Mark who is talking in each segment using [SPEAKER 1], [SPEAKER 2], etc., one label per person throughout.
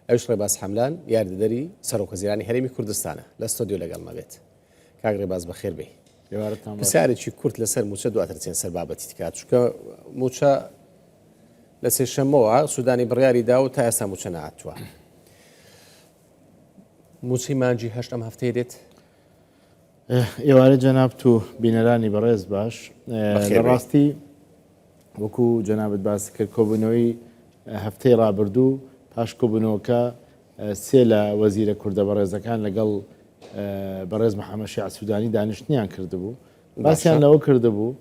[SPEAKER 1] ئەویش ڕێباز حەملان یاریدەدەری سەرۆکوەزیرانی هەرێمی کوردستانە لە ستۆدیۆ لەگەڵمە بێت. کاک ڕێباز بەخێر بێی.
[SPEAKER 2] ئێوارەتان باش.
[SPEAKER 1] پرسیارێکی کورت لەسەر مووچە دواتر چێن سەر بابەتی تکا چونکە مووچە لە سێشەممەوە سوودانی بڕیاری دا و تا ئێستا مووچە نەهاتووە. مووچەی مانگی هەشت ئەم هەفتەیە دێت؟
[SPEAKER 2] ئێوارەی جەنابت و بینەرانی بەڕێز باش. لە ڕاستی وەکو جەنابت باست کرد کۆبوونەوەی هەفتەی ڕابردوو پاش کۆبوونەوەکە سێ لە وەزیرە کوردە بەڕێزەکان لەگەڵ بەڕێز محەممەد شیاع سوودانی دانیشتنیان کردبوو باسیان لەوە کردبوو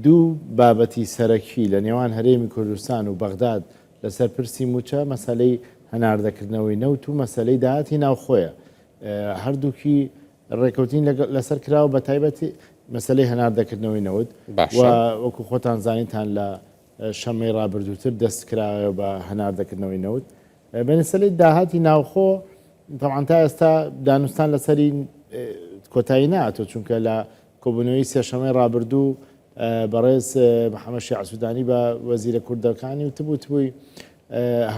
[SPEAKER 2] دوو بابەتی سەرەکی لە نێوان هەرێمی کوردستان و بەغداد لەسەر پرسی مووچە مەسەلەی هەناردەکردنەوەی نەوت و مەسەلەی داهاتی ناوخۆیە هەردووکی ڕێکەوتین لەسەر کراوە بە تایبەتی مەسەلەی هەناردەکردنەوەی نەوت و وەکو خۆتان زانیتان لە شەمەی ڕابردووتر دەست کراوە بە هەناردەکردنەوەی نەوت بە مەسەلەی داهاتی ناوخۆ تەبعەن تا ئێستا دانوستان لەسەری کۆتایی ناتۆ چونکە لە کۆبوونەوەی سێشەمەی ڕابردوو بەڕێز محەممەد شیاع سوودانی بە وەزیرە کوردەکانی وتبوو تبووی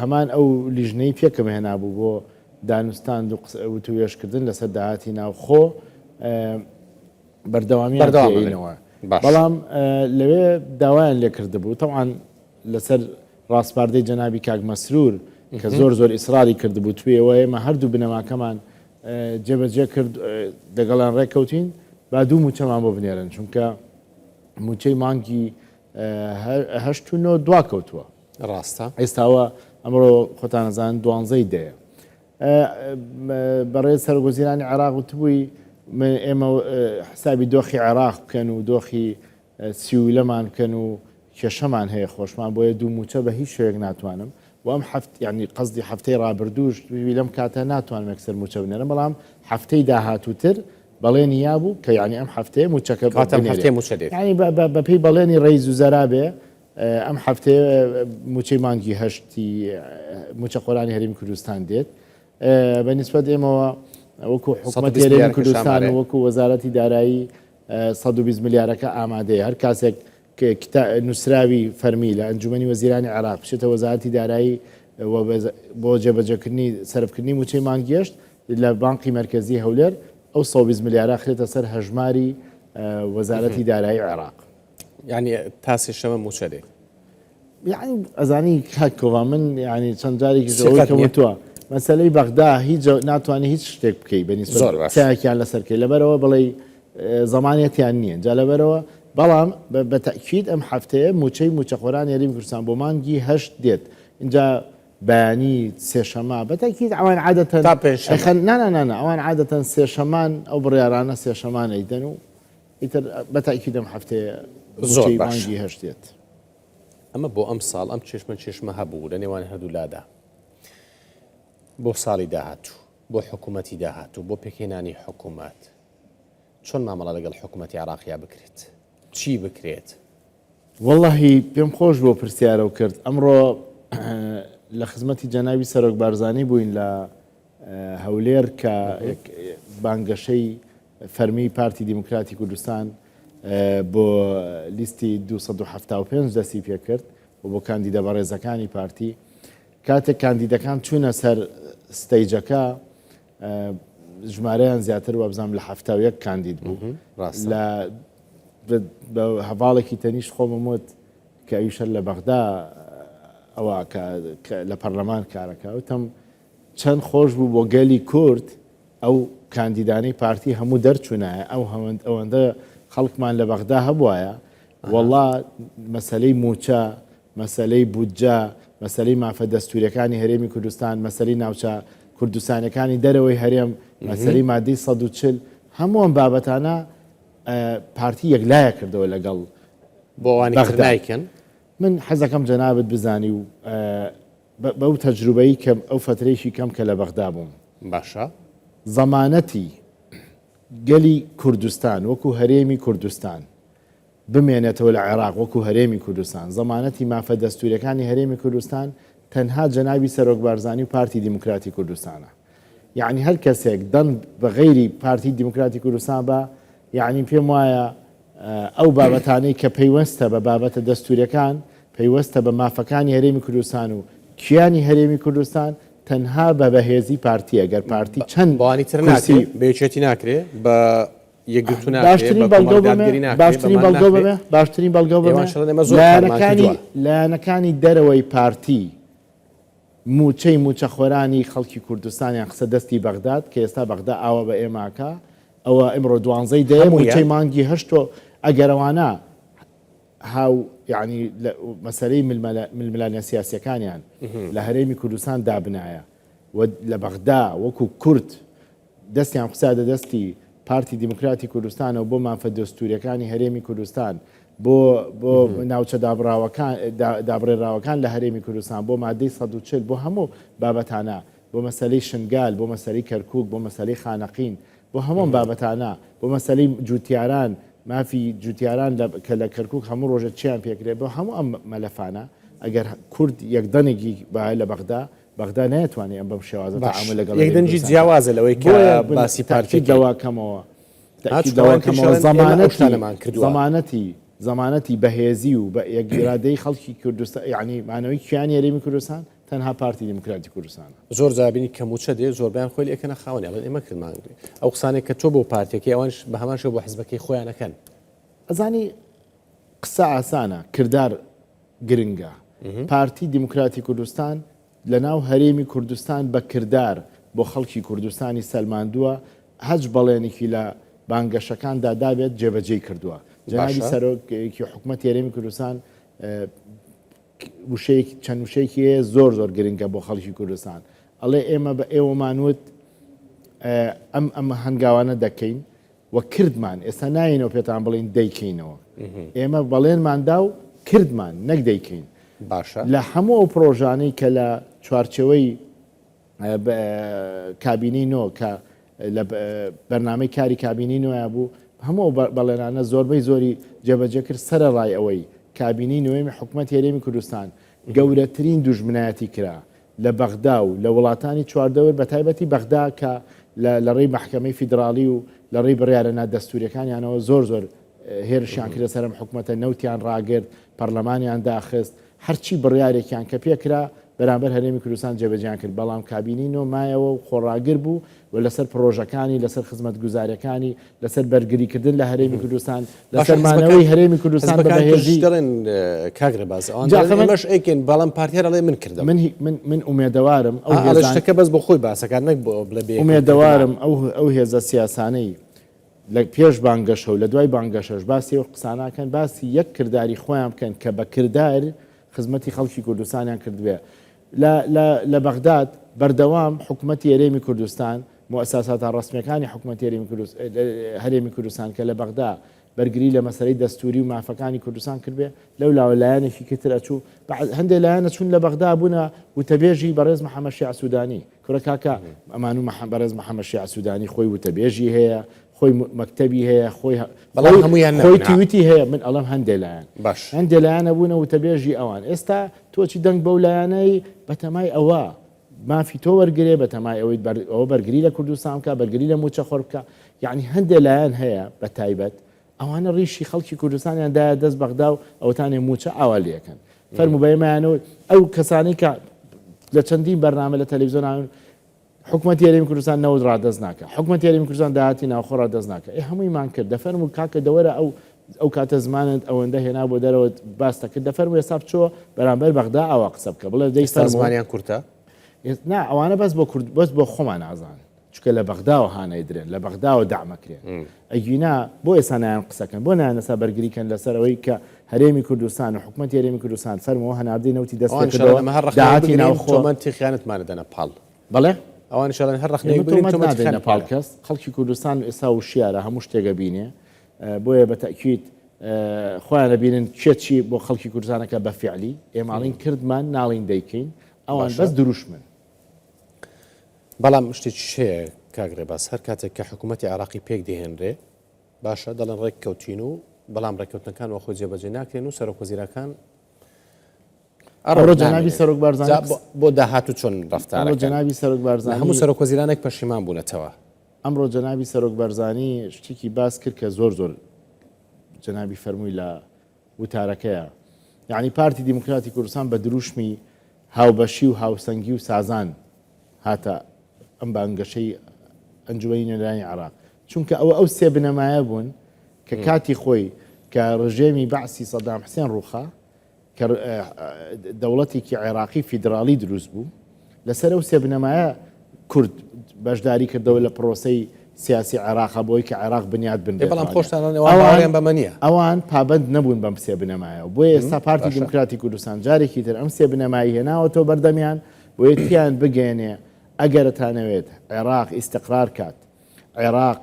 [SPEAKER 2] هەمان ئەو لیژنەی پێکم هێنابوو بۆ دانوستاند و وتووێژکردن لەسەر داهاتی ناوخۆ بەردەوامیان پێینەوە بەڵام لەوێ داوایان لێکردبوو تەوان لەسەر ڕاسپاردەی جەنابی کاک مەسرور کە زۆر زۆر ئیسراری کردبوو توێەوە ئێمە هەردوو بنەماکەمان جێبەجێ کرد دەگەڵیان ڕێککەوتین با دوو موچەمان بۆ بنێرن چونکە موچەی مانگی هەشت و نۆ دوا کەوتووە
[SPEAKER 1] ڕاستە.
[SPEAKER 2] ئێستاوە ئەمڕۆ خۆتان ئەزانن دوانزەی دەیە. بەڕێز سەرۆکوەزیرانی عێراق وتبووی ئێمە حسابی دۆخی عێراق بکەن و دۆخی سیولەمان بکەن و کێشەمان هەیە خۆشمان بۆیە دوو موچە بە هیچ شێوەیەک ناتوانم و ئەم هەفت یعنی قەزدی هەفتەی ڕابردووش لەم کاتە ناتوانم یەکسەر موچە بنێرم بەڵام هەفتەی داهاتووتر بەڵێنی یابوو کە یعنی ئەم هەفتەیە موچەکە
[SPEAKER 1] بنێرێ موچە دێت
[SPEAKER 2] یعنی بەپێی بەڵێنی ڕەئیس وزەرا بێ ئەم هەفتەیە مووچەی مانگی هەشتی مووچەخۆرانی هەرێمی کوردستان دێت. بە نیسبەت ئێمەوە وەکو حکومەتی هەرێمی کوردستان و وەکو وەزارەتی دارایی 120 ملیارەکە ئامادەیە. هەر کاسێک نووسراوی فەرمی لە ئەنجومەنی وەزیرانی عێراق بچێتە وەزارەتی دارایی بۆ جێبەجێکردنی سەرفکردنی مووچەی مانگی هەشت لە بانقی مەرکەزی هەولێر ئەو 120 ملیارە خرێتە سەر هەژماری وەزارەتی دارایی عێراق.
[SPEAKER 1] یعنی تا سێشەمە مووچە دێت.
[SPEAKER 2] یعنی ئەزانی کاک کۆڤا من یعنی چەند جارێکی زۆر کەم وتووە مەسەلەی بەغدا هیچ ناتوانانی هیچ شتێک بکەی بە نیسبەت چاکیان لەسەر کەی لەبەرەوە بڵێ زمانەتیان نییە جا لەبەرەوە بەڵام بە تەکیید ئەم هەفتەیە موچەی موچەخۆران یاریمی کوردستان بۆ مانگی هەشت دێت اینجا بەیانی سێشەمە بە تەکیید ئەوان عادەتەن
[SPEAKER 1] تا پێنجشەممە
[SPEAKER 2] نا نا نا ئەوان عادەتەن سێشەمان ئەو بڕیارانە سێشەمان ئەیدەن و ئیتر بە تەئکید ئەم هەفتەیە
[SPEAKER 1] زۆر
[SPEAKER 2] مووچەی
[SPEAKER 1] باش.
[SPEAKER 2] مانگی هەشت دێت.
[SPEAKER 1] ئەمە بۆ ئەم ساڵ ئەم چێشمە چێشمە هەبوو لە نێوان هەردوو لادا بۆ ساڵی داهاتوو بۆ حکوومەتی داهاتوو بۆ پێکهێنانی حکوومەت چۆن مامەڵە لەگەڵ حکوومەتی عێراقیا بکرێت چی بکرێت؟
[SPEAKER 2] وەڵاهی پێم خۆش بوو پرسیارەو کرد ئەمڕۆ لە خزمەتی جەنابی سەرۆک بارزانی بووین لە هەولێر کە بانگەشەی فەرمی پارتی دیموکراتی کوردستان بۆ لیستی 275 دەستی پێکرد و بۆ کاندیدە بەڕێزەکانی پارتی کاتێک کاندیدەکان چوونە سەر stage ەکە ژمارەیان زیاتر وابزانام لە 71 کاندید بوو لە بە هەڤاڵێکی تەنیشت خۆمم وت کە ئەویشە لە بەغدا ئەوە کە لە پەرلەمان کارەکە وتم چەند خۆش بوو بۆ گەلی کورد ئەو کاندیدانەی پارتی هەموو دەرچونایە ئەو هەوەند ئەوەندە خەڵکمان لە بەغدا هەبوایە وەڵا مەسەلەی موچە مەسەلەی بودجە مەسەلەی مافە دەستوریەکانی هەرێمی کوردستان مەسەلەی ناوچە کوردستانەکانی دەرەوەی هەرێم مەسەلەی مادەی 140 هەموو ئەم بابەتانە پارتی یەکلایە کردەوە لەگەڵ
[SPEAKER 1] بۆ ئەوانی تر
[SPEAKER 2] بەغدا
[SPEAKER 1] نایکەن
[SPEAKER 2] من حەزەکەم جەنابت بزانی و بەو تەجروبەی کەم ئەو فەترەیشی کەم کە لە بەغدا بووم.
[SPEAKER 1] باشە.
[SPEAKER 2] زەمانەتی گەلی کوردستان وەکو هەرێمی کوردستان بمێنێتەوە لە عێراق وەکو هەرێمی کوردستان، زەمانەتی مافە دەستوریەکانی هەرێمی کوردستان تەنها جەنابی سەرۆک بارزانی و پارتی دیموکراتی کوردستانە. یەعنی هەر کەسێک دەنگ بە غەیری پارتی دیموکراتی کوردستان با یەعنی پێم وایە ئەو بابەتانەی کە پەیوەستە بە بابەتە دەستوریەکان، پەیوەستە بە مافەکانی هەرێمی کوردستان و کیانی هەرێمی کوردستان، تەنها بە بەهێزی پارتیە گەر پارتی چەند
[SPEAKER 1] بەوانی تر
[SPEAKER 2] کورسی
[SPEAKER 1] ناکرێ، بە یەکێتی ناکرێ، بە یەکگرتوو ناکرێ،
[SPEAKER 2] باشترین
[SPEAKER 1] بە
[SPEAKER 2] بەڵگەو
[SPEAKER 1] کۆمەڵی
[SPEAKER 2] بەمێ
[SPEAKER 1] دادگەری ناکرێ،
[SPEAKER 2] باشترین
[SPEAKER 1] بەمان
[SPEAKER 2] بەڵگەو
[SPEAKER 1] ناکرێ.
[SPEAKER 2] بەمێ باشترین بەڵگەو بەمێ
[SPEAKER 1] ئێوان شەڵێن ئێمە زۆر کارمان
[SPEAKER 2] لایەنەکانی
[SPEAKER 1] کردووە.
[SPEAKER 2] لایەنەکانی دەرەوەی پارتی مووچەی مووچەخۆرانی خەڵکی کوردستانیان خستە دەستی بەغداد کە ئێستا بەغدا ئاوا بە ئێمە ئەکا ئەوە ئیمڕۆ دوانزەی دەیە
[SPEAKER 1] هەموویان؟
[SPEAKER 2] مووچەی مانگی هەشت و ئەگەر ئەوانە هاو یانی لە مەسەلەی ململانێ سیاسیەکانیان لە هەرێمی کوردستان دابنایە و لە بەغدا وەکو کورد دەستیان خسادە دەستی پارتی دیموکراتی کوردستانەوە بۆ مافە دەستوریەکانی هەرێمی کوردستان بۆ بۆ ناوچە دابڕاوەکان دابڕێراوەکان لە هەرێمی کوردستان بۆ مادەی 140 بۆ هەموو بابەتانە بۆ مەسەلەی شنگال بۆ مەسەلەی کەرکوک بۆ مەسەلەی خانەقین بۆ هەموو ئەم بابەتانە، بۆ مەسەلەی جوتیاران، مافی جوتیاران لە کە لە کەرکوک هەموو ڕۆژێ چیان پێکرێ، بۆ هەموو ئەم مەلەفانە ئەگەر کورد یەکدەنگی بایە لە بەغدا، بەغدا نەیەتوانی ئەم بەم شێوازە
[SPEAKER 1] باش
[SPEAKER 2] تەعامول لەگەڵ هەرێمی
[SPEAKER 1] یەکدەنگی
[SPEAKER 2] کوردستان بکا.
[SPEAKER 1] جیاوازە لەوەی کە
[SPEAKER 2] بۆیە من
[SPEAKER 1] باسی
[SPEAKER 2] تەئکید
[SPEAKER 1] پارتیەکەی.
[SPEAKER 2] لەوە کەمەوە
[SPEAKER 1] ها
[SPEAKER 2] تەئکید
[SPEAKER 1] چونکە
[SPEAKER 2] لەوە
[SPEAKER 1] ئەوان پێش
[SPEAKER 2] کەمەوە
[SPEAKER 1] ئەڵێن ئێمە ئەو
[SPEAKER 2] زەمانەتی
[SPEAKER 1] شتانەمان کردووە.
[SPEAKER 2] زەمانەتی زەمانەتی بەهێزی و بە یەک ئیرادەی خەڵکی کوردستان یانی مانەوەی کیانی هەرێمی کوردستان تەنها پارتی دیموکراتی کوردستانە.
[SPEAKER 1] زۆر جار بینی کە موچە دێ زۆربەیان خۆی لێکەنە خاوەنی ئەڵێن ئێمە کردمان ئەو قسانەی کە تۆ بۆ پارتیەکەی ئەوانش بە هەمان شێوە بۆ حزبەکەی خۆیان ئەکەن.
[SPEAKER 2] ئەزانی قسە ئاسانە کردار گرنگە پارتی دیموکراتی کوردستان لەناو هەرێمی کوردستان بە کردار بۆ خەڵکی کوردستانی سەلماندووە هەچ بەڵێنێکی لە بانگەشەکاندا دابێت جێبەجێی کردووە جەنابی
[SPEAKER 1] باشە.
[SPEAKER 2] سەرۆکی حکومەتی هەرێمی کوردستان وشەیەک چەند وشەیەکی هەیە زۆر زۆر گرنگە بۆ خەڵکی کوردستان ئەڵێ ئێمە بە ئێوەمان وت ئەم ئەم هەنگاوانە دەکەین و کردمان ئێستا ناینەوە پێتان بڵین دەیکەینەوە ئێمە بەڵێنماندا و کردمان نەک دەیکەین
[SPEAKER 1] باشە
[SPEAKER 2] لە هەموو ئەو پرۆژانەی کە لە چوارچێوەی کابینەی نۆ کە لە بەرنامەی کاری کابینەی نۆیا بوو، هەموو ئەو بەڵێنانە زۆربەی زۆری جێبەجێ کرد، سەرەڕای ئەوەی کابینەی نۆیەمی حکومەتی هەرێمی کوردستان گەورەترین دوژمنایەتی کرا لە بەغدا و لە وڵاتانی چواردەور بەتایبەتی بەغدا کە لە ڕێی مەحکەمەی فیدراڵی و لە ڕێی بڕیارە نادەستوریەکانیانەوە زۆر زۆر هێرشیان کردە سەر ئەم حکومەتە، نەوتیان ڕاگرت، پەڕلەمانیان داخست، هەرچی بڕیارێکیان کە پێکرا بەرامبەر هەرێمی کوردستان جێبەجێیان کرد، بەڵام کابینەی نۆ مایەوە و خۆڕاگر بوو و لەسەر پڕۆژەکانی، لەسەر خزمەتگوزارییەکانی، لەسەر بەرگریکردن لە هەرێمی کوردستان،
[SPEAKER 1] باشە
[SPEAKER 2] لەسەر
[SPEAKER 1] حزبەکان
[SPEAKER 2] مانەوەی هەرێمی کوردستان بە
[SPEAKER 1] حزبەکان ترش
[SPEAKER 2] بەهێزی.
[SPEAKER 1] دەڵێن کاک ڕێباز ئەوان
[SPEAKER 2] جا
[SPEAKER 1] دەڵێن
[SPEAKER 2] خەمە
[SPEAKER 1] ئێمەش ئەیکەین بەڵام پارتی هەر ئەڵێ من کردم.
[SPEAKER 2] من هی من من ئومێدەوارم ئەو
[SPEAKER 1] ئا ئەڵێ
[SPEAKER 2] هێزان
[SPEAKER 1] شتەکە بەس بۆ خۆی باسەکات نەک بۆ بڵێ بەیەکەوە کردمان.
[SPEAKER 2] ئومێدەوارم ئەو ئەو هێزە سیاسانەی لە پێش بانگەشە و لە دوای بانگەشەش باسی ئەو قسانە ئەکەن باسی یەک کرداری خۆیان بکەن کە بە کردار خزمەتی خەڵکی کوردستانیان کردبێ. لە لە لە بەغداد بەردەوام حکومەتی هەرێمی کوردستان، موئەساساتە ڕەسمیەکانی حکومەتی هەرێمی کوردس هەرێمی کوردستان کە لە بەغدا بەرگری لە مەسەلەی دەستووری و مافەکانی کوردستان کردبێ، لەو لاوە لایەنێکی کتر ئەچوو، بەعز هەندێ لایەن ئەچوون لە بەغدا بوونە وتەبێژی بەڕێز محەمەد شیاع سوودانی. کورە کاکە ئەمان و بەڕێز محەمەد شیاع سوودانی خۆی وتەبێژی هەیە، خۆی مەکتەبی هەیە، خۆی
[SPEAKER 1] بەڵام هەموویان
[SPEAKER 2] خۆی
[SPEAKER 1] نەبوون.
[SPEAKER 2] تویتی هەیە، من ئەڵێم هەندێ لایەن.
[SPEAKER 1] باش.
[SPEAKER 2] هەندێ لایەن هەبوونە وتەبێژی ئەوان. ئێستا تۆ چی دەنگ بەو لایەنەی بەتەمای ئەوە مافی تۆ وەرگرێ، بەتەمای ئەوەی ئەوە بەرگری لە کوردستان بکا، بەرگری لە مووچەخۆر بکا. یەعنی هەندێ لایەن هەیە بە تایبەت ئەوانە ڕیشی خەڵکی کوردستانیان دایە دەست بەغدا و ئەوەتانێ مووچە ئاوا لێکەن. فەرموو بە ئێمەیانەوە ئەو کەسانەی کە لە چەندین بەرنامە لە تەلەڤیزیۆن حکومەتی هەرێمی کوردستان نەوت ڕادەست ناکا، حکومەتی هەرێمی کوردستان داهاتی ناوخۆ ڕادەست ناکا، ئێ هەموویمان کرد، دەفەرموو کاکە دەوەرە ئەو ئەو کاتە زمانت ئەوەندە هێنا بۆ دەرەوە باست دەکرد، دەفەرموو ئێستا بچۆ بەرامبەر بەغدا ئاوا قسە بکە، بڵێ دەی
[SPEAKER 1] ئێستا
[SPEAKER 2] فەرموو.
[SPEAKER 1] زمانیان کورتە؟
[SPEAKER 2] نا ئەوانە بەس بۆ کورد بەس بۆ خۆمان ئازان. چونکە لە بەغداوە هانای درێن لە بەغداوە دەعمەکرێن ئەگینا بۆ ئێستا نایەن قسەکەن بۆ نایەن ئێستا بەرگری کەن لەسەر ئەوەی کە هەرێمی کوردستان و حکومەتی هەرێمی کوردستان فەرمووە هەناردەی نەوتی دەست
[SPEAKER 1] ئەوانیش
[SPEAKER 2] پێکردەوە
[SPEAKER 1] ئەڵێن ئەمە هەر ڕەخنەیەک
[SPEAKER 2] داهاتی
[SPEAKER 1] بگرین
[SPEAKER 2] ناوخۆ
[SPEAKER 1] تۆمەتی خیانەتمان ئەدەنە پاڵ.
[SPEAKER 2] بەڵێ
[SPEAKER 1] ئەوانیش ئەڵێن هەر ڕەخنەیەک
[SPEAKER 2] ئێمە
[SPEAKER 1] بگرین
[SPEAKER 2] تۆمەت
[SPEAKER 1] تۆمەتی
[SPEAKER 2] نادەینە
[SPEAKER 1] خیانەتمان
[SPEAKER 2] پاڵ
[SPEAKER 1] ئەدەن.
[SPEAKER 2] کەس خەڵکی کوردستان ئێستا وشیارە هەموو شتێک ئەبینێ بۆیە بە تەئکید خۆیان ئەبینن کێ چی بۆ خەڵکی کوردستان ئەکا بە فیعلی ئێمە ئەڵێین کردمان ناڵێین دەیکەین ئەوان
[SPEAKER 1] باشە.
[SPEAKER 2] بەس دروشمن.
[SPEAKER 1] بەڵام شتێکیش هەیە کاک ڕێباز، هەر کاتێک کە حکوومەتی عێراقی پێک دەهێنرێ، باشە دەڵێن ڕێک کەوتین و بەڵام ڕێککەوتنەکان وەخۆی جێبەجێ ناکرێن و سەرۆک وەزیرەکان
[SPEAKER 2] ئەمڕۆ جەنابی سەرۆک بارزانی
[SPEAKER 1] بۆ داهاتوو چۆن ڕەفتار
[SPEAKER 2] ئەمڕۆ جەنابی سەرۆک بارزانی
[SPEAKER 1] هەموو سەرۆک وەزیرانێک پەشیمان بوونەتەوە.
[SPEAKER 2] ئەمڕۆ جەنابی سەرۆک بارزانی شتێکی باس کرد کە زۆر زۆر جەنابی فەرمووی لە وتارەکەیا یەعنی پارتی دیموکراتی کوردستان بە دروشمی هاوبەشی و هاوسەنگی و سازان. هاتە ئەم بانگەشەی ئەنجومەنی نوێنەرانی عێراق چونکە ئەوە ئەو سێ بنەمایە بوون کە کاتی خۆی کە ڕژێمی بەعسی سەدام حسێن ڕووخا کە دەوڵەتێکی عێراقی فیدراڵی دروست بوو، لەسەر ئەو سێ بنەمایە کورد بەشداری کردەوە لە پرۆسەی سیاسی عێراقا بۆی کە عێراق بنیات بنرێتەوە.
[SPEAKER 1] بەڵام خۆشتان ئەوان باوەڕیان بەمە نییە.
[SPEAKER 2] ئەوان پابەند نەبوون بەم سێ بنەمایە و بۆیە ئێستا پارتی دیموکراتی کوردستان جارێکی تر ئەم سێ بنەمای هێناوەتەوە بەردەمیان بۆیە تیان بگەیەنێ ئەگەر ئەتانەوێت عێراق ئیستقرار کات، عێراق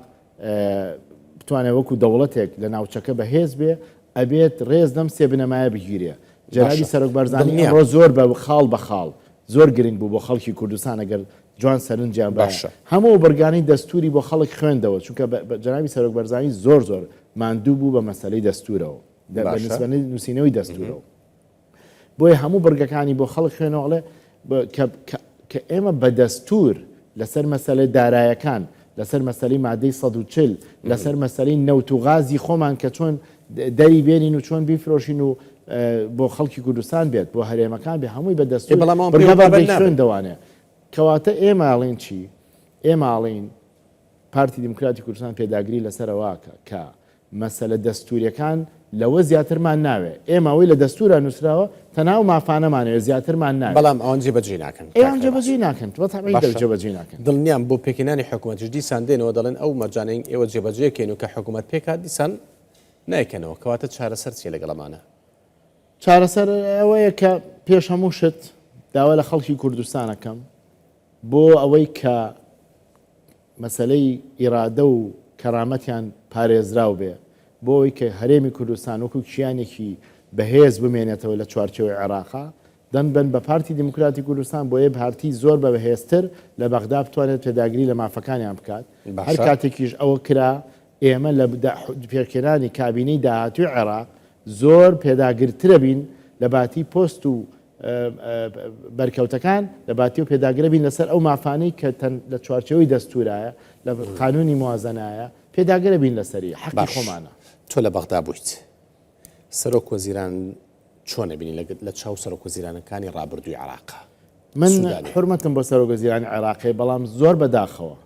[SPEAKER 2] بتوانێت وەکو دەوڵەتێک لە ناوچەکە بەهێز بێ، ئەبێت ڕێز لەم سێ بنەمایە بگیرێ. جەنابی سەرۆک بارزانی ئەمڕۆ زۆر بە خاڵ بە خاڵ زۆر گرنگ بوو بۆ خەڵکی کوردستان ئەگەر جوان سەرنجیان بایە هەموو ئەو بڕگانەی دەستووری بۆ خەڵک خوێندەوە چونکە جەنابی سەرۆک بارزانی زۆر زۆر ماندوو بوو بە مەسەلەی دەستوورەوە بە نسبەت نووسینەوەی دەستوورەوە. بۆیە هەموو بڕگەکانی بۆ خەڵک خوێنەوە ئەڵێ کە ئێمە بە دەستور لەسەر مەسەلەی دارایەکان لەسەر مەسەلەی مادەی 140 لەسەر مەسەلەی نەوت و غازی خۆمان کە چۆن دەری بێنین و چۆن بیفرۆشین و بۆ خەڵکی کوردستان بێت بۆ هەرێمەکان بێ هەمووی بە دەستور بڕگە بە بڕگەی خوێندەوانێ کەواتە ئێمە ئەڵێین چی ئێمە ئەڵێین پارتی دیموکراتی کوردستان پێداگری لەسەر ئەوە کە مەسەلە دەستوریەکان لەوە زیاترمان ناوێ، ئێمە ئەوەی لە دەستورا نوسراوە تەنها ئەو مافانەمانەوێ زیاترمان ناوێ.
[SPEAKER 1] بەڵام ئەوان جێبەجێی ناکەن کاک
[SPEAKER 2] ئەوان
[SPEAKER 1] ڕێباز.
[SPEAKER 2] جێبەجێی ناکەن، بە تەبعی
[SPEAKER 1] باشە
[SPEAKER 2] جێبەجێی ناکەن.
[SPEAKER 1] دڵنیام بۆ پێکهێنانی حکومەتیش دیسان دێنەوە دەڵێن ئەو مەرجانەی ئێوە جێبەجێ کەین و کە حکومەت پێکهات دیسان نایکەنەوە، کەواتە چارەسەر چیە لەگەڵ ئەمانە؟
[SPEAKER 2] چارەسەر ئەوەیە کە پێش هەموو شت داوا لە خەڵکی کوردستان ئەکەم بۆ ئەوەی کە مەسەلەی ئیرادە و کەرامەتیان پارێزراو بێ، بۆ ئەوەی کە هەرێمی کوردستان وەکو کیانێکی بەهێز بمێنێتەوە لە چوارچێوەی عێراقا، دەنگ بەن بە پارتی دیموکراتی کوردستان، بۆیە پارتی زۆر بە بەهێزتر لە بەغدا بتوانێت پێداگری لە مافەکانیان بکات، هەر کاتێکیش ئەوە کرا ئێمە لە پێکهێنانی کابینەی داهاتووی عێراق زۆر پێداگرترەبین لە باتی پۆست و بەرکەوتەکان لە باتی و پێداگرە بین لەسەر ئەو مافانەی کە تەن لە چوارچێوەی دەستورایە لە قانونی موازەنایە پێداگرە بین لەسەری حەقی
[SPEAKER 1] باش
[SPEAKER 2] خۆمانە.
[SPEAKER 1] تۆ لە بەغدا بوویت سەرۆک وەزیران چۆن ئەبینی لە لە چاو سەرۆک وەزیرانەکانی ڕابردووی عێراقا
[SPEAKER 2] من
[SPEAKER 1] سودانی؟
[SPEAKER 2] حورمەتم بۆ سەرۆک وەزیرانی عێراق هەیە بەڵام زۆر بەداخەوە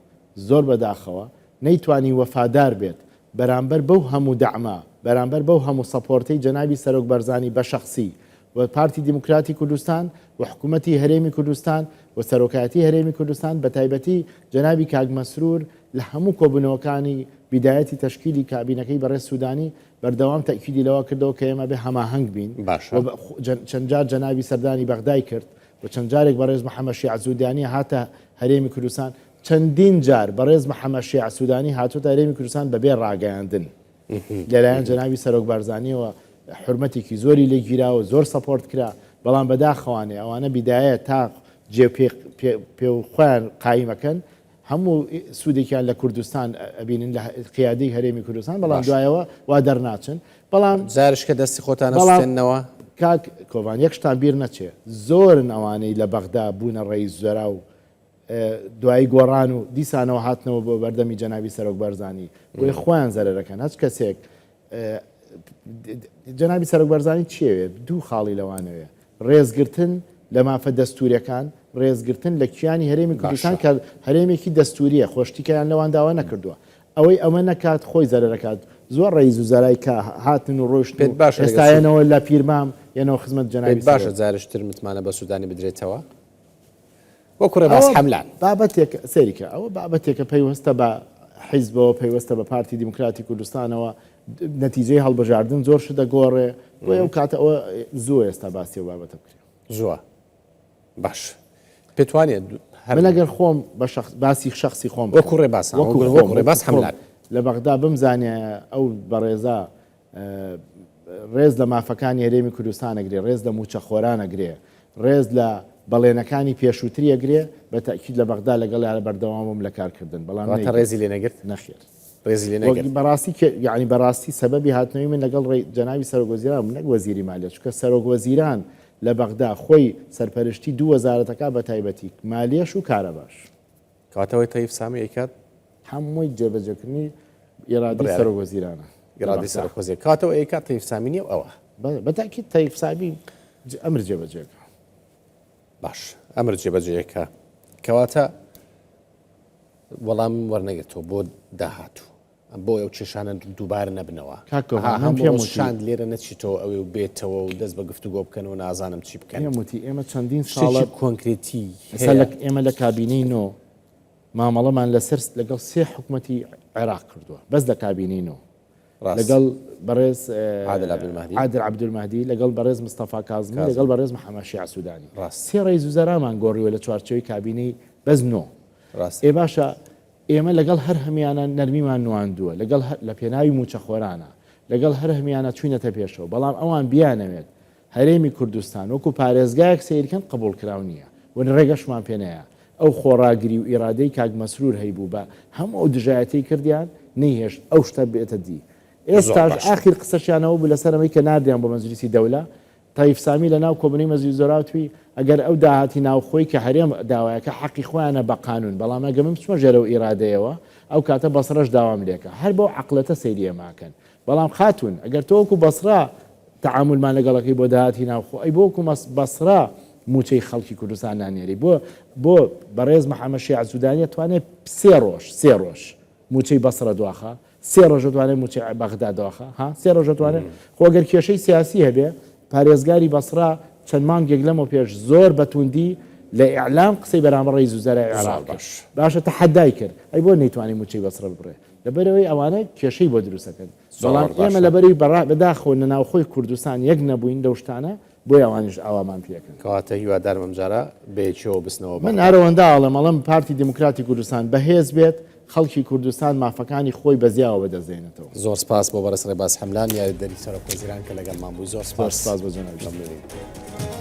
[SPEAKER 2] زۆر بەداخەوە نەیتوانی وەفادار بێت بەرامبەر بەو هەموو دەعمە، بەرامبەر بەو هەموو support ەی جەنابی سەرۆک بارزانی بە شەخسی و پارتی دیموکراتی کوردستان و حکومەتی هەرێمی کوردستان و سەرۆکایەتی هەرێمی کوردستان بەتایبەتی جەنابی کاک مەسرور لە هەموو کۆبوونەوەکانی بیدایەتی تەشکیلی کابینەکەی بەڕێز سودانی بەردەوام تەئکیدی لەوە کردەوە کە ئێمە بێ هەماهەنگ بین
[SPEAKER 1] باشە.
[SPEAKER 2] و چەند جار جەنابی سەردانی بەغدای کرد و چەند جارێک بەڕێز محەمەد شیاع سودانی هاتە هەرێمی کوردستان چەندین جار بەڕێز محەمەد شیاع سودانی هاتۆتە هەرێمی کوردستان بەبێ ڕاگەیاندن لەلایەن جەنابی سەرۆک بارزانیەوە حورمەتێکی زۆری لێ گیرا و زۆر support کرا بەڵام بەداخەوانێ ئەوانە بیدایە تا جێ پێ و خۆیان قایمەکەن هەموو سوودێکیان لە کوردستان ئەبینن لە قیادەی هەرێمی کوردستان بەڵام دوایەوە وا دەرناچن بەڵام
[SPEAKER 1] جارش کە دەستی خۆتان ئەسوتێننەوە.
[SPEAKER 2] کاک کۆڤان یەک شتان بیر نەچێ زۆرن ئەوانەی لە بەغدا بوونە ڕەئیس وزەرا و دوایی گۆڕان و دیسانەوە هاتنەوە بۆ بەردەمی جەنابی سەرۆک بارزانی بۆیە خۆیان زەرەرەکەن هەچ کەسێک جەنابی سەرۆک بارزانی چیەوێ دوو خاڵی لەوانەوێ ڕێزگرتن لە مافە دەستوریەکان ڕێزگرتن لە کیانی هەرێمی کوردستان کە هەرێمێکی دەستوریە خۆشتیکەیان لەوان داوا نەکردووە ئەوەی ئەمە نەکات خۆی زەرەرەکات زۆر ڕەئیس وزەرای کە هاتن و ڕۆیشتن
[SPEAKER 1] پێت
[SPEAKER 2] و
[SPEAKER 1] باشە
[SPEAKER 2] ئێستا
[SPEAKER 1] لەگەڵ
[SPEAKER 2] یەنەوە لە پیرمام یەنەوە خزمەت
[SPEAKER 1] پێت
[SPEAKER 2] جەنابی
[SPEAKER 1] باشە
[SPEAKER 2] سەرۆک.
[SPEAKER 1] جارشتر متمانە بە سودانی بدرێتەوە؟ وەکو ڕێباز
[SPEAKER 2] ئەوە
[SPEAKER 1] حەملان.
[SPEAKER 2] بابەتێکە سەیری کە ئەوە بابەتێکە پەیوەستە بە حیزبەوە پەیوەستە بە پارتی دیموکراتی کوردستانەوە نەتیجەی هەڵبژاردن زۆر شت دەگۆڕێ بۆیە ئەو کاتە ئەوە زووە ئێستا باسی ئەو بابەتە بکرێ.
[SPEAKER 1] زووە باش پێت وانیە هەر
[SPEAKER 2] من ئەگەر خۆم بە شەخس باسی شەخسی خۆم
[SPEAKER 1] وەکو ڕێباز ها،
[SPEAKER 2] وەکو
[SPEAKER 1] وەکو
[SPEAKER 2] خۆم
[SPEAKER 1] ڕێباز
[SPEAKER 2] وەکو خۆم
[SPEAKER 1] حەملان.
[SPEAKER 2] لە بەغدا بمزانیایە ئەو بەڕێزە ڕێز لە مافەکانی هەرێمی کوردستان ئەگرێ، ڕێز لە مووچەخۆران ئەگرێ، ڕێز لە بەڵێنەکانی پێشووتری ئەگرێ، بە تەئکید لە بەغدا لەگەڵیان بەردەوام بووم لە کارکردن، بەڵام
[SPEAKER 1] واتە
[SPEAKER 2] نەیگرت.
[SPEAKER 1] ڕێزی لێ نەگرت؟
[SPEAKER 2] نەخێر.
[SPEAKER 1] ڕێزی لێ
[SPEAKER 2] وەک
[SPEAKER 1] نەگرت.
[SPEAKER 2] بەڕاستی کێ یەعنی بەڕاستی سەبەبی هاتنەوەی من لەگەڵ ڕێ جەنابی سەرۆک وەزیران بوو نەک وەزیری مالیە، چونکە سەرۆک وەزیران لە بەغدا خۆی سەرپەرشتی دوو وەزارەتەکا بەتایبەتی مالیەش و کارەباش.
[SPEAKER 1] کەواتە ئەوەی تەیف سامی ئەیکات
[SPEAKER 2] هەمووی جێبەجێکردنی ئیرادەی
[SPEAKER 1] بڕیارە
[SPEAKER 2] سەرۆک وەزیرانە لە
[SPEAKER 1] ئیرادەی
[SPEAKER 2] بەغدا.
[SPEAKER 1] سەرۆک وەزیر کەواتە ئەوەی ئەیکات تەیف سامی نییە و ئەوە.
[SPEAKER 2] بەڵێ بە تاکید تەیف سامی ئەمر جێبەجێکە.
[SPEAKER 1] باش ئەمر جێبەجێکە. کەواتە وەڵام وەرنەگرتەوە بۆ داهاتوو بۆ ئەو کێشانە دووبارە نەبنەوە.
[SPEAKER 2] کاک کۆڤان من پێم وتی.
[SPEAKER 1] شاند لێرە نەچیتەوە ئەوێ و بێتەوە و دەست بە گفتوگۆ بکەن و نازانم چی بکەن.
[SPEAKER 2] پێم وتی ئێمە چەندین ساڵە.
[SPEAKER 1] شتێکی کۆنکرێتی
[SPEAKER 2] هەیە. ئێمە لە کابینەی نۆ مامەڵەمان لەسەر لەگەڵ سێ حکومەتی عێراق کردووە بەس لە کابینەی نۆ. لەگەڵ بەڕێز عادل عەبدولمەهدی لەگەڵ بەڕێز مستەفا کازمی لەگەڵ بەڕێز محەممەد شیاع سوودانی سێ ڕەئیس وزەرامان گۆڕیوە لە چوارچێوەی کابینەی بەس نۆ. ئێ باشە ئێمە لەگەڵ هەر هەمیانە نەرمیمان نواندووە، لەگەڵ هەر لە پێناوی مووچەخۆرانە، لەگەڵ هەر هەمیانە چووینەتە پێشەوە، بەڵام ئەوان بیانەوێت هەرێمی کوردستان وەکو پارێزگایەک سەیرکەن قبوڵکراو نییە و ڕێگەشمان پێ نەیا. ئەو خۆڕاگری و ئیرادەی کاک مەسرور هەیبوو بە هەموو ئەو دژایەتیەی کردیان نەیهێشت ئەو شتە بێتە دی. ئێستاش ئاخیر قسەشیان ئەوە بوو لەسەر ئەمەی کە ناردیان بۆ مەجلیسی دەولە، تەیف سامی لە ناو کۆبونەوەی مەجلیس وزەرا وتوی، ئەگەر ئەو داهاتی ناوخۆی کە هەرێم داوایەکە حەقی خۆیانە بە قانون، بەڵام ئەگەر من بچمە ژێر ئەو ئیرادەیەوە ئەو کاتە بەسڕەش داوام لێکا. هەر بەو عەقڵێتە سەیری ئێمە ئەکەن. بەڵام خاتوون ئەگەر تۆ وەکو بەسڕە تەعامولمان لەگەڵ ئەکەی بۆ داهاتی ناوخۆ ئەی بۆ وەکو بەسڕە مووچەی خەڵکی کوردستان نانێری؟ بۆ بۆ بەڕێز محەمەد شیاع سودانی ئەتوانێ سێ ڕۆژ سێ ڕۆژ مووچەی بەسڕە دواخا؟ سێ ڕۆژ ئەتوانێت مووچەی بەغدا دواخا؟ ها سێ ڕۆژ ئەتوانێت؟ خۆ گەر کێشەی سیاسی هەبێ پارێزگاری بەسڕە چەند مانگێک لەمەو پێش زۆر بە توندی لە ئیعلام قسەی بەرامبەر ڕەئیس وزەرای عێراق کرد باشە تەحەدای کرد ئەی بۆ نەیتوانی مووچەی بەسڕە ببڕێ؟ لەبەرئەوەی ئەوانە کێشەی بۆ دروست ئەکەن بەڵام ئێمە لەبەرئەوی بەداخەوە لە ناوخۆی کوردستان یەک نەبووین لەو شتانە بۆیە ئەوانیش ئاوامان پێ ئەکەن.
[SPEAKER 1] کەواتە هیوادارم ئەمجارە بەیەکیەوە بچنەوە
[SPEAKER 2] بەغدا. من ئەرەوەندە ئەڵێم ئەڵێم پارتی دیموکراتی کوردستان بەهێز بێت خەڵکی کوردستان مافەکانی خۆی بە زیاوە بەدەست دێنێتەوە.
[SPEAKER 1] زۆر سپاس بۆ بەڕێز ڕێباز حەملان یاریدەری سەرۆک وەزیران کە لەگەڵمان بووی زۆر
[SPEAKER 2] سپاس. زۆر سپاس بۆ جەنابیشت.
[SPEAKER 1] مەمنونین.